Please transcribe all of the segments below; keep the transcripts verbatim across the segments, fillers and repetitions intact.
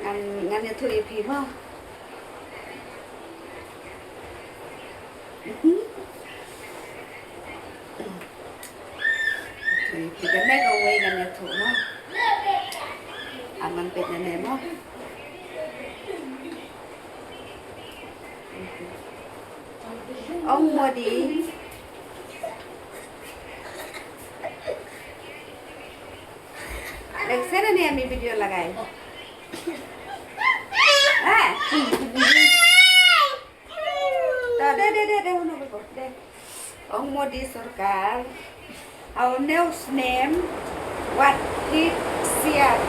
Ngan, ngan ïathuh ïa phi mo. Ïathuh ïa phi kane kawei ngan ïathuh mo. Aman peit nane mo. Ong Modi. Dekhna ne ami video lagai. Ah. To, de, de, de, de, uno, uno, de. Ong Modi sorkar. Our new name, wat hit siar.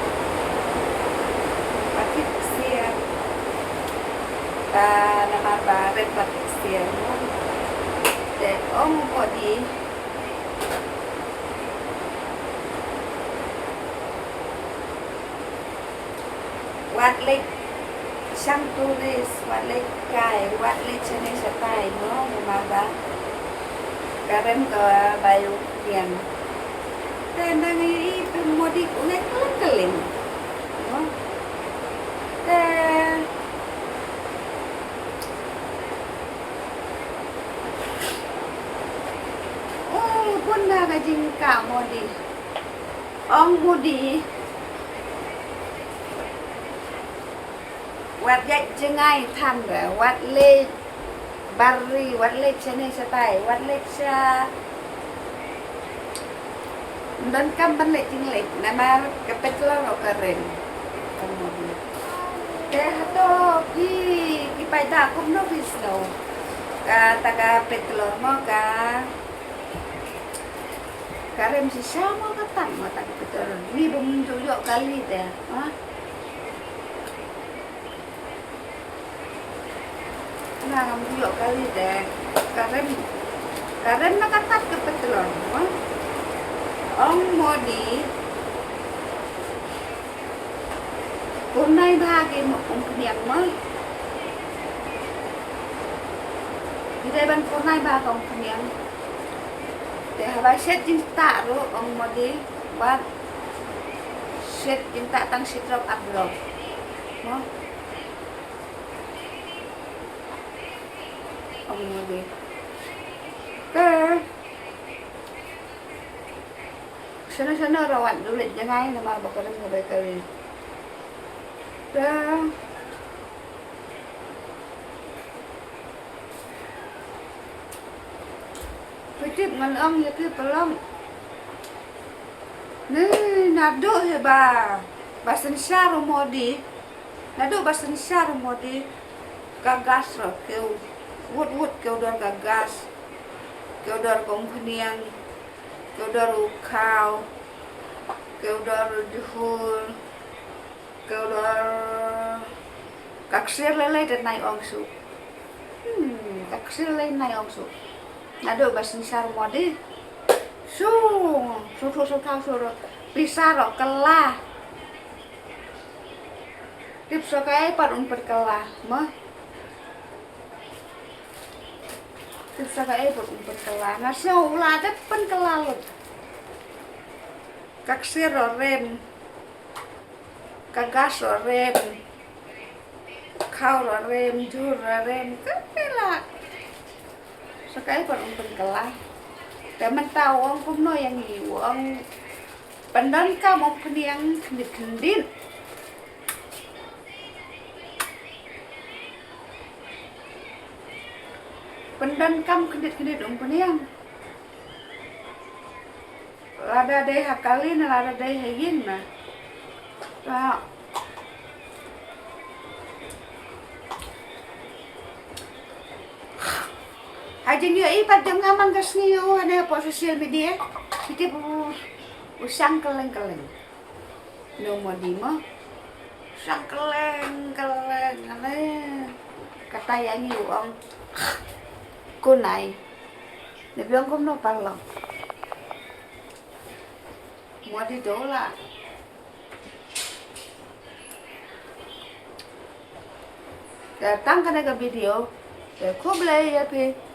Wat hit siar. Ta namar ba red wat hit siar. Te ong Modi. Wat leit shang tourist, wat leit kai, wat leit shane shatai, no, namar ba ka rem kaba ïoh biang. Te nang i i phi Modi u leit kylleng kylleng, no. Te u bun na ka jingkah Modi. Ong Modi. Wat ïaid jngai than re, wat leit bar ri, wat leit shane shatai, wat leit sha donkam ban leit jingleit, namar ka petrol ruh ka rem. Ong Modi. Te hato phi, phi paidbah kumno phi sngew? Kata ka petrol mo ka Ka rem shisha mo ka tang mo tang ka petrol. Ngi bym ju ïoh kali te. Ha? Nga ngam ju ïoh kali te. Ka rem, ka rem na ka tat ka petrol mo. Ong Modi. Kurnai bha ki umphniang mo. Ki dei ban kurnai bha ka umphniang. Te haba shet jingstad ruh ong Modi, wat shet jingstad tang shi drop ar drop. Mo? Ong Modi. Te shano shano ruh wat leit jngai namar ba ka rem kaba ïa kali. Te Phi tip ngan ong ïa phi paralok. Ni naduh hi ba, ba synshar u Modi. Naduh ba synshar u Modi. Ka gas ruh kiew wut wut, kiew dor ka gas. Kiew dor ka umphniang. Kiew dor u khaw. Kiew dor u jhur. Kiew dor ka ksiar lei lei te nai ong shuh. Hmm, ka ksiar lei nai ong shuh. Naduh ba synshar u Modi. Shu, shu, shu, shu, shu, shu. Pisa ruh kylla. Tip sa kaei pat un pynkylla, mo. Tip sa kaei pat un pynkylla. Nga sngew u la dep pynkylla lut. Ka ksiar ruh rem. Ka gas ruh rem. Khaw ruh rem, jhur ruh rem, ka pela. Sa kaei pat un pynkylla. Te mynta u ong kumno ïa ngi, u ong pyndonkam umphniang khyndiat khyndiat. Pyndonkam khyndiat khyndiat umphniang. Lada dei ha kali ne lada dei ha ïing ne. Ba. Ha jingïohi pat jong nga man ka sngi ïoh hangne hapoh social media. Phi tip u, u shang kylleng kylleng. No Modi mo. Shang kylleng kylleng kylleng. Kata ïa ngi u ong. Kunai. Ne phi ong kumno paralok. Modi dola. Te tang kane ka video. Te khublei ïa phi.